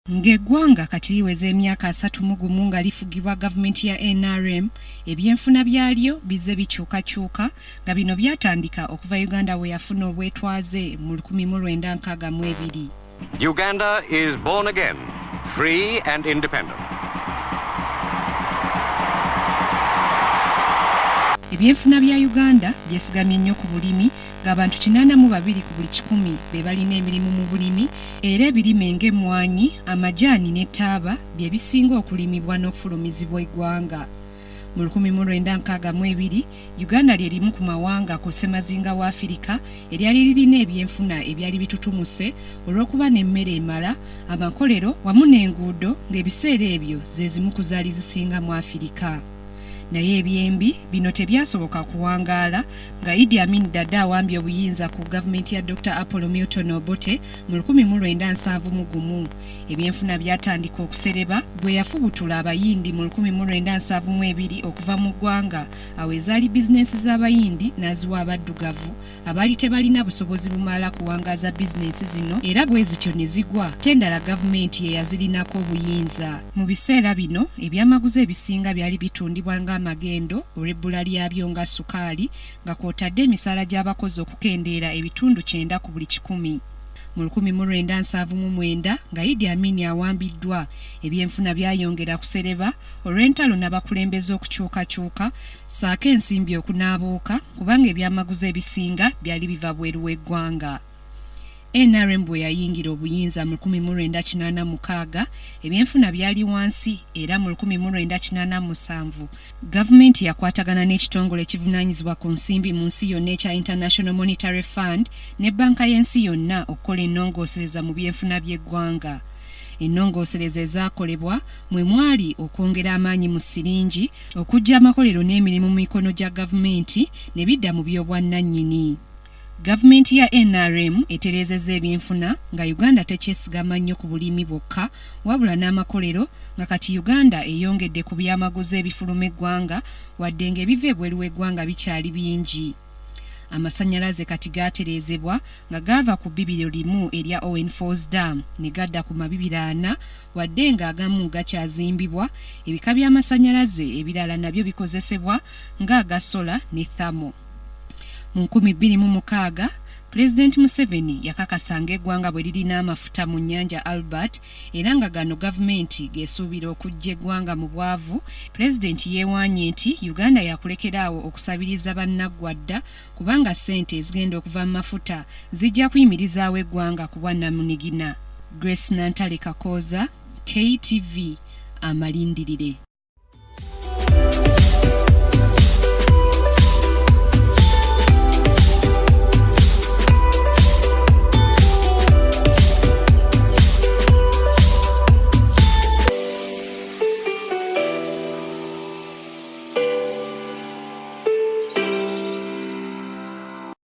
Ng'eggwanga kati liweza emyaka 31 nga lifugibwa gavumenti ya NRM, ebyenfuna byalyo bizze bikyukakyuka nga bino byatandika okuva Uganda we yafuna obwetwaze mu 1962. Uganda is born again, free and independent. Ebyenfuna bya Uganda byesigamye nnyo ku bulimi ng'abantu 82 ku buli 100 be balina emirimu mu bulimi, era ebirime ng'emmwanyi, amajaani n'ettaaba bye bisinga okulimibwa n'okufulumizibwa eggwanga. Mu 1962, Uganda lye limu ku mawanga ku ssemazinga wa Afirika eryali lirina ebyenfuna ebyali bitutumuse olw'okuba n'emmere emala, amakolero wamu n'enguudo ng'ebiseera ebyo ze zimu ku zaali zisinga mu Afirika. Naye ebyembi bino tebyasoboka kuwangaala nga Idi Amin Dada awambye obuyinza ku gavumenti ya Dr. Apollo Milton Obote mu 1971. Ebyenfuna byatandika okusereba bwe yafubutula Abayindi mu 1972 okuva mu ggwanga, awo ezaali bizinensi z'Abayindi n'aziwa abaddugavu abaali tebalina busobozi bumala kuwangaaza bizinensi zino, era bwe zityo ne zigwa, ate endala gavumenti ye yazirinako obuyinza. Mu biseera bino ebyamaguzi ebisinga byali bitundibwa ng'amagendo olw'ebbula lyabyo nga ssukaali, nga kw'otadde emisaala gy'abakozi okukendeera ebitundu 90 ku buli 100. Mu 1979 nga Idi Amin awambiddwa, ebyenfuna byayongera kusereba olw'entalo n'abakulembeze okukyukakyuka, ssaako ensimbi okunaabuuka kubanga ebyamaguzi ebisinga byali biva bweru w'eggwanga. NRM bwe yayingira obuyinza mu 1986, ebyenfuna byali wansi, era mu 1987 gavumenti yakwatagana n'ekitongole ekivunaanyizibwa ku nsimbi mu nsi yonna ekya International Monetary Fund ne bbanka y'ensi yonna okukola ennongoosereza mu byenfuna by'eggwanga. Ennongoosereza ezaakolebwa mwe mwali okwongera amaanyi mu siringi, okuggya amakolero n'emirimu mu mikono gya gavumenti ne bidda mu by'obwannannyini. Gavumenti ya NRM etereezezza ebyenfuna nga Uganda tekyesigama nnyo ku bulimi bwokka wabula n'amakolero, nga kati Uganda eyongedde ku byamaguzi ebifuluma eggwanga wadde ng'ebiva ebweru w'eggwanga bikyali bingi. Amasannyalaze kati gaatereezebwa nga gaava ku bbibiro limu erya Owen Falls Dam ne gadda ku mabibiro 4, wadde ng'agamu gakyazimbibwa. Ebika by'amasannyalaze ebirala nabyo bikozesebwa ng'aga sola ne thermal. Mu 2006, Pulezidenti Museveni yakakasa ng'eggwanga bwe lirina amafuta mu nnyanja Albert, era nga gano gavumenti geesuubira okuggya eggwanga mu bwavu. Pulezidenti yeewaanye nti Uganda yakulekeraawo okusabiriza bannaggwadda kubanga ssente ezigenda okuva mu mafuta zijja kuyimirizaawo eggwanga ku bwannamunigina. Grace Nantale Kakooza, KTV, Amalindirire.